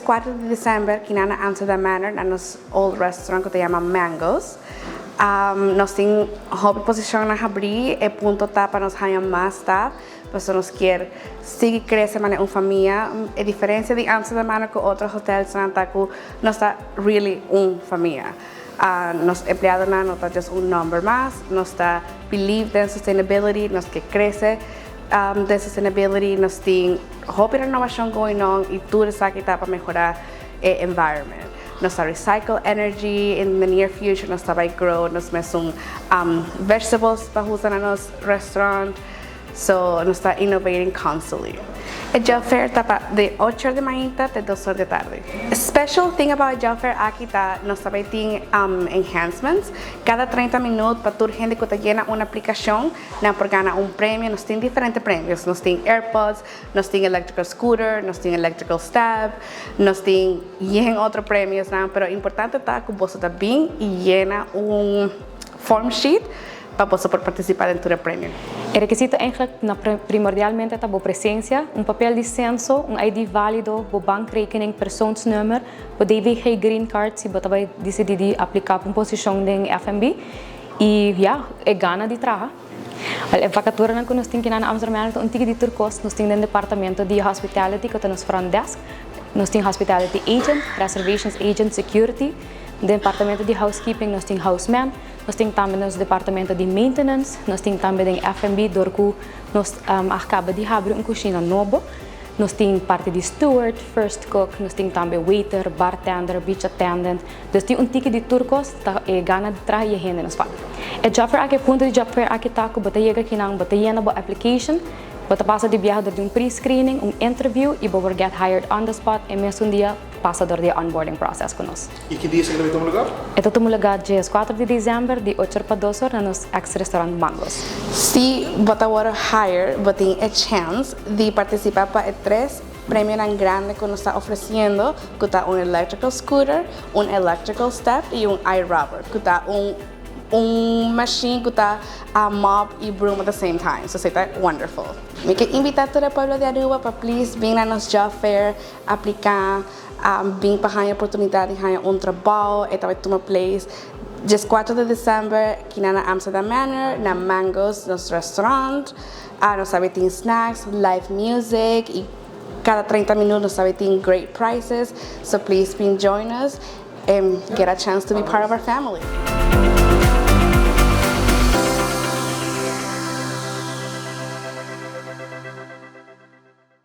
4 di december aki na Amsterdam Manor, na nos old restaurant cu ta yama Mangoes. Nos tin hopi posicion na habri, e punto ta pa nos haya mas staff, pasobra nos kier sigui crece manera un famia. E diferencia di Amsterdam Manor cu otro hotels ta cu nos ta really un famia. Nos empleadonan no ta just un number mas, nos ta believe in sustainability, nos kier crece den sustainability, nos tin hopi renovacion going on y tur esaki ta pa mehora e environment. Nos ta recycle energy. In the near future, nos ta bay grow nos mesun vegetables pa usa na nos restaurant. So, nos ta innovating constantly. E job fair ta pa di 8 or di mainta te 2 or di atardi. Special thing about job fair aki ta nos tambe tin enhancements. Cada 30 minuut pa tur hende cu ta yena un aplicacion, nan por gana un premio. Nos tin diferente premio. Nos tin AirPods, nos tin electrical scooter, nos tin electrical step, nos tin yen otro premio, pero importante ta cu bo ta bin y yena un form sheet pa bo por participa den e premio. E requisito eigenlijk na primordialmente ta bo presencia, un papel di censo, un ID valido, bo bankrekening, persoonsnummer, bo DVG green card si bo bay dicidi di aplica pa un posicion den F&B y, ja, e gana di traha. Well, e vacature cu nos tin aki na Amsterdam, un tiki di tur cos. Nos tin departamento di hospitality, cu ta nos front desk, nos tin hospitality agent, reservations agent, security, departamento di housekeeping, nos tin houseman, nos tin tambe nos departamento di maintenance, nos tin tambe di F&B, door cu nos a caba di habri un cushina nobo. Nos tin parti di steward, first cook, nos tin tambe waiter, bartender, beach attendant. Dus tin un tiki di tur cos, ta e gana di traha y hende nos falta. E job fair aki, punto di job fair aki ta cu bo ta yega akinan, bo ta yena bo application, bo ta pasa di biaha door di un pre-screening, un interview y bo get hired on the spot y mesun dia pasa door di onboarding process cu nos. Y ki dia esaki ta tuma lugar? E ta tuma lugar dia 4 di december, di 8 pa 2 or, na nos ex-restaurant Mangos. Si bo ta wordo hire, bo tin e chance di participa pa e tres premio grandi cu nos ta ofreciendo, cu ta un electrical scooter, un electrical step y un iRobot, cu ta un machine cu ta a mop y broom at the same time. So, ta wonderful. Mi kier invita tur e pueblo di Aruba pa please bin na nos job fair, aplica, bin pa haya oportunidad di haya un trabou. E ta bay tuma place dia 4 di december, aki na Amsterdam Manor, na Mangoes, nos restaurant. Nos tambe tin snacks, live music y cada 30 minuut nos tambe tin great prices. So please be join us and get a chance to be part of our family.